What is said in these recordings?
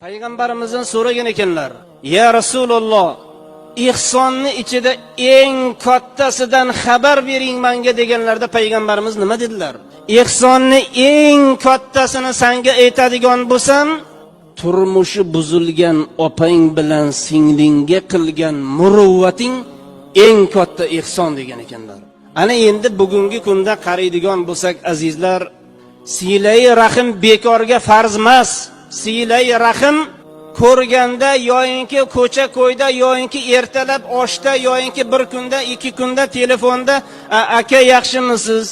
Payg'ambarimizdan so'ragan ekanlar: "Ya Rasululloh, ihsonni ichida eng kattasidan xabar bering menga" deganlarda payg'ambarimiz nima dedilar? "Ihsonni eng kattasini senga aytadigan bo'lsam, turmushi buzilgan opang bilan singlingga qilgan muruvvating eng katta ihson" degan ekanlar. Ana endi bugungi kunda qaraydigan bo'lsak, azizlar, siylai rahim bekorga farz emas. Siylai rahim ko'rganda yoyinki ko'cha ko'yda, yoyinki ertalab oshda, yoyinki bir kunda, ikki kunda telefonda "Aka, yaxshimisiz?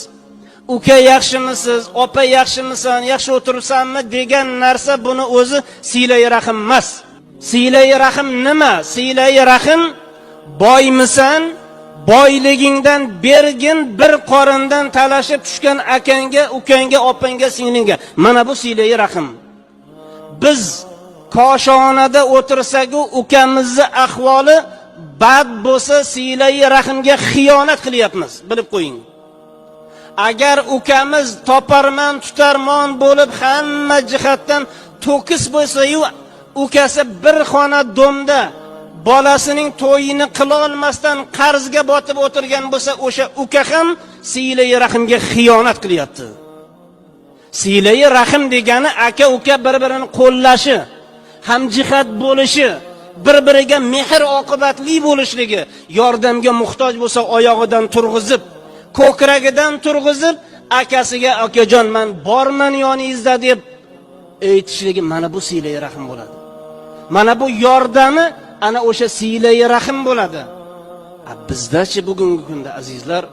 Uka, yaxshimisiz? Opa, yaxshimisan? Yaxshi o'tiribsanmi?" degan narsa, buni o'zi siylai rahim emas. Siylai rahim nima? Siylai rahim boymisan, boyligingdan bergin bir qorindan talashib tushgan akangga, ukangga, opangga, singlingga. Mana bu siylai rahim. Biz koshonada o'tirsak-u, ukamizni ahvoli bad bo'lsa, siylai rahimga xiyonat qilyapmiz, bilib qo'ying. Agar ukamiz toparman tutarmon bo'lib, hamma jihatdan to'kis bo'lsa-yu, ukasi bir xona domda bolasining to'yini qilolmasdan qarzga botib o'tirgan bo'lsa, o'sha uka ham siylai rahimga xiyonat qilyapti. Siylai rahim degani aka uka bir birini qo'llashi, hamjihat bo'lishi, bir biriga mehr oqibatli bo'lishligi, yordamga muhtoj bo'lsa oyog'idan turg'izib, ko'kragidan turg'izib, akasiga "Akajon, man borman yoningizda" deb aytishligi, mana bu siylai rahim bo'ladi. Mana bu yordami ana o'sha siylai rahim bo'ladi. Bizdachi bugungi kunda, azizlar,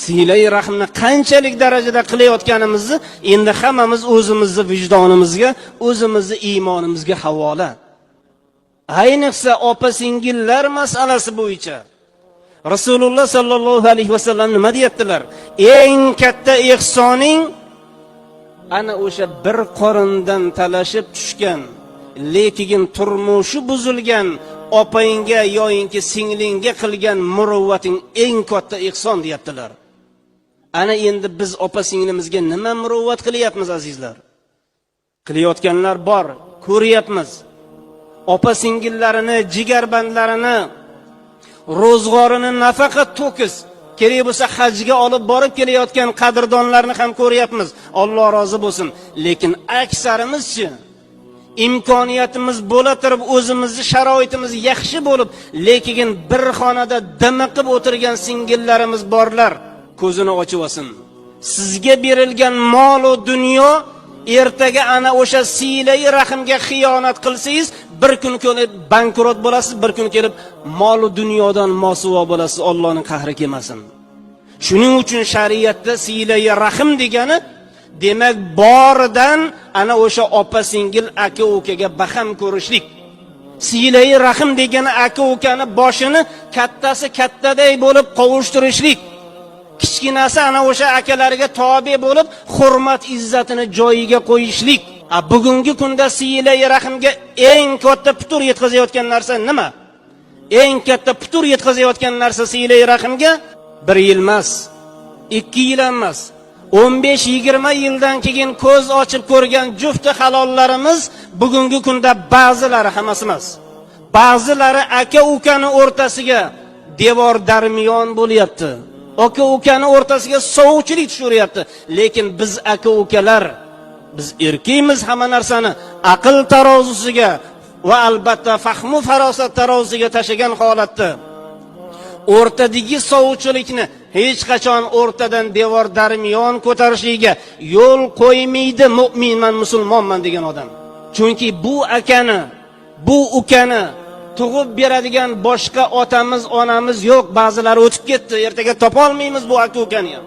siylai rahimni qanchalik darajada qilayotganimizni endi hammamiz o'zimizni vijdonimizga, o'zimizni iymonimizga havola. Ayniqsa opa singillar masalasi bo'yicha Rasululloh sallallohu alayhi vasallam nima deyaptilar? "Eng katta ihsoning ana o'sha bir qorindan talashib tushgan, lekin turmushi buzilgan opangga yoyinki singlingga qilgan muruvvating eng katta ihson" deyaptilar. Ana endi biz opa singlimizga nima muruvvat qilyapmiz, azizlar? Qilayotganlar bor, ko'ryapmiz. Opa singillarini, jigarbandlarini ro'zg'orini nafaqat to'kis, kerak bo'lsa hajga olib borib kelayotgan qadrdonlarni ham ko'ryapmiz. Alloh rozi bo'lsin. Lekin aksarimizchi, imkoniyatimiz bo'la turib, o'zimizni sharoitimiz yaxshi bo'lib, lekin bir xonada dimiqib o'tirgan singillarimiz borlar, ko'zini ochib olsin. Sizga berilgan mol u dunyo ertaga ana o'sha siylai rahimga xiyonat qilsangiz, bir kun kelib bankrot bo'lasiz, bir kun kelib mol u dunyodan mosuvo bo'lasiz, Allohning qahri kelmasin. Shuning uchun shariatda siylai rahim degani, demak, boridan ana o'sha opa singil, aka ukaga baham ko'rishlik. Siylai rahim degani aka ukani boshini kattasi kattaday bo'lib qovushtirishlik. Kichkinasi ana o'sha akalariga tobe bo'lib, hurmat izzatini joyiga qo'yishlik. A bugungi kunda siylai rahimga eng katta putur yetkazayotgan narsa nima? Eng katta putur yetkazayotgan narsa siylai rahimga bir yil emas, 2 yil emas, 15-20 yildan keyin ko'z ochib ko'rgan jufti halollarimiz bugungi kunda ba'zilari, hammasi emas, ba'zilari aka ukani o'rtasiga devor darmiyon bo'lyapti. Aka ukani o'rtasiga sovchilik tushiryapti. Lekin biz aka ukalar, biz erkakmiz, hamma narsani aql tarozusiga va albatta fahmu farosat tarozusiga tashlagan holatda o'rtadagi sovchilikni hech qachon o'rtadan devor darmiyon ko'tarishligiga yo'l qo'ymaydi mo'minman, musulmonman degan odam. Chunki bu akani, bu ukani tug'ib beradigan boshqa otamiz, onamiz yo'q, ba'zilari o'tib ketdi, ertaga topolmaymiz bu aka ukani ham.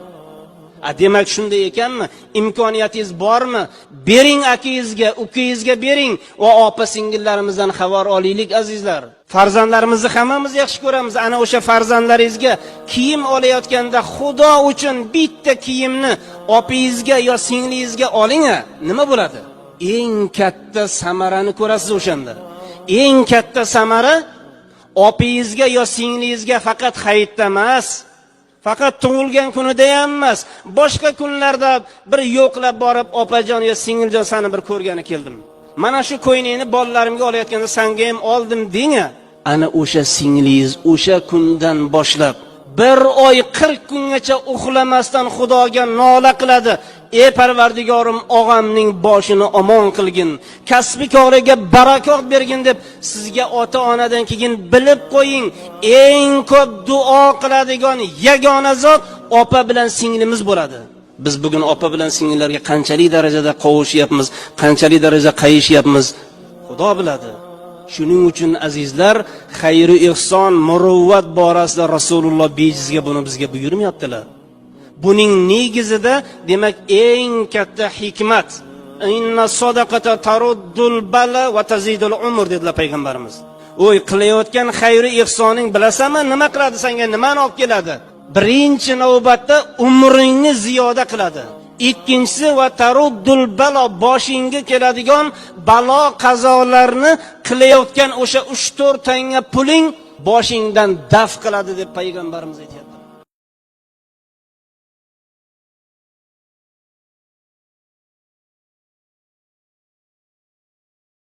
A demak, shunday ekanmi? Imkoniyatingiz bormi? Bering akangizga, ukangizga bering va opa singillarimizdan xabar olaylik, azizlar. Farzandlarimizni hammamiz yaxshi ko'ramiz. Ana o'sha farzandlaringizga kiyim olayotganda Xudo uchun bitta kiyimni opangizga yo singlingizga oling, nima bo'ladi? Eng katta samarani ko'rasiz o'shanda. Eng katta samara opangizga yo singlingizga faqat hayitda emas, faqat tug'ilgan kunida ham emas, boshqa kunlarda bir yo'qlab borib, "Opajon yo singiljon, seni bir ko'rgani keldim. Mana shu ko'ynakni bolalarimga olayotganda sanga ham oldim deng. Ana o'sha singlingiz o'sha kundan boshlab 1 oy 40 kungacha uxlamasdan Xudoga nola qiladi. Ey Parvardigorim, og'amning boshini omon qilgin, kasbi koriga barakot bergin deb sizga ota-onadan keyin bilib qo'ying, eng ko'p duo qiladigan yagona zot opa bilan singlimiz bo'ladi. Biz bugun opa bilan singillarga qanchalik darajada qovushyapmiz, qanchalik darajada qayishyapmiz, Xudo biladi. Shuning uchun azizlar, xayri ihson, muruvvat borasida Rasululloh bejizga buni bizga buyurmayaptilar. Buning negizida demak eng katta hikmat, inna sadaqata taruddul bala va tazidul umr dedilar payg'ambarimiz. O'y qilayotgan xayri ihsoning bilasanmi nima qiladi senga, nimani olib keladi? Birinchi navbatda umringni ziyoda qiladi. Ikkinchisi va taruddul balo, boshingga keladigan balo qazolarni qilayotgan o'sha 3-4 tanga puling boshingdan daf qiladi deb payg'ambarimiz aytyaptilar.